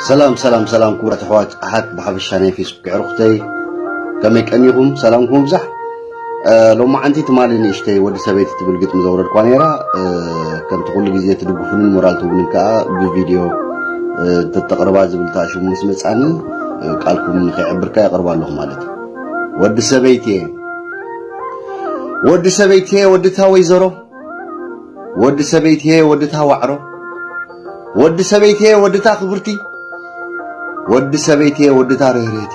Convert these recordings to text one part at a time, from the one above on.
ሰላም ሰላም ሰላም፣ ክቡራት ኣሕዋት ኣሓት ብሓፈሻ ናይ ፌስቡክ ኣዕሩኽተይ፣ ከመይ ቀኒኹም? ሰላምኩም ይብዛሕ። ሎማዓንቲ ትማሊ ንእሽተይ ወዲ ሰበይቲ ትብል ግጥሚ ዘውረድኳ ነይራ። ከምቲ ኩሉ ግዜ ትድግፉንን ሞራል ትህቡንን ከኣ ብቪድዮ ተተቕርባ ዝብል ተኣሽሙ ምስ መጻኒ፣ ቃልኩም ንኸይዕብርካ የቕርባ ኣለኹ ማለት እዩ። ወዲ ሰበይትየ፣ ወዲ ሰበይትየ፣ ወድታ ወይዘሮ፣ ወዲ ሰበይትየ፣ ወድታ ዋዕሮ፣ ወዲ ሰበይትየ፣ ወድታ ክብርቲ፣ ወዲ ሰበይትየ፣ ወድታ ርህርህቲ፣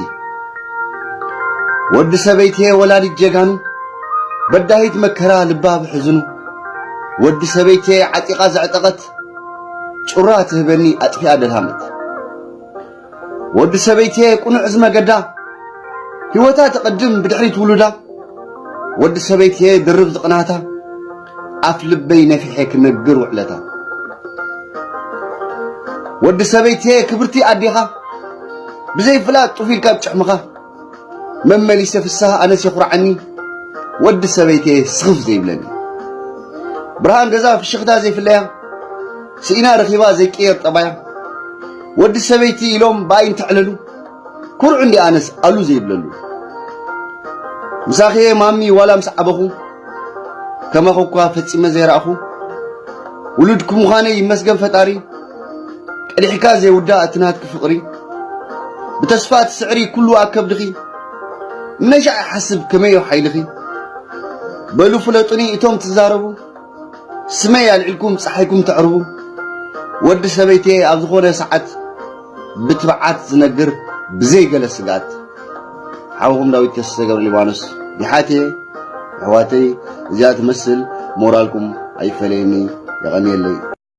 ወዲ ሰበይትየ፣ ወላዲት ጀጋኑ፣ በዳሂት መከራ ልባ ብሕዝኑ፣ ወዲ ሰበይትየ፣ ዓጢቓ ዘዕጠቐት፣ ጩራ ትህበኒ ኣጥፊኣ ደልሃመት። ወዲ ሰበይትየ፣ ቅኑዕ ዝመገዳ፣ ህይወታ ትቕድም ብድሕሪት ውሉዳ። ወዲ ሰበይትየ፣ ድርብ ዝቕናታ፣ ኣፍ ልበይ ነፊሐ ክነግር ውዕለታ። ወዲ ሰበይትየ፣ ክብርቲ ኣዴኻ፣ ብዘይ ፍላጥ ጡፍ ኢልካ ኣብ ጭሕምኻ። መመሊሰ ፍስሃ ኣነስ የኹርዓኒ፣ ወዲ ሰበይትየ ስኽፍ ዘይብለኒ። ብርሃን ገዛ ፍሽኽታ ዘይፍለያ፣ ስኢና ረኺባ ዘይቅየር ጠባያ። ወዲ ሰበይቲ ኢሎም ብኣይ እንተዕለሉ፣ ኩርዑ እንዲ ኣነስ ኣሉ ዘይብለሉ። ምሳኽየ ማሚ ዋላ ምስ ዓበኹ፣ ከማኹ እኳ ፈጺመ ዘይረኣኹ። ውሉድኪ ምዃነይ ይመስገን ፈጣሪ፣ ቀዲሕካ ዘይውዳእ እቲ ናትኪ ፍቕሪ። ብተስፋ ትስዕሪ ኩሉ ኣብ ከብድኺ፣ እነሻዕ ይሓስብ ከመይ እዩ ሓይልኺ። በሉ ፍለጡኒ እቶም ትዛረቡ፣ ስመይ ኣልዒልኩም ጸሓይኩም ተዕርቡ። ወዲ ሰበይትየ ኣብ ዝኾነ ሰዓት ብትብዓት ዝነግር ብዘይ ገለ ስግኣት። ሓውኹም ዳዊት ተስፈ ገብረ ሊባኖስ። ዲሓትየ ኣሕዋተይ፣ እዚኣ ትመስል ሞራልኩም ኣይፈለየኒ። የቐንየለይ።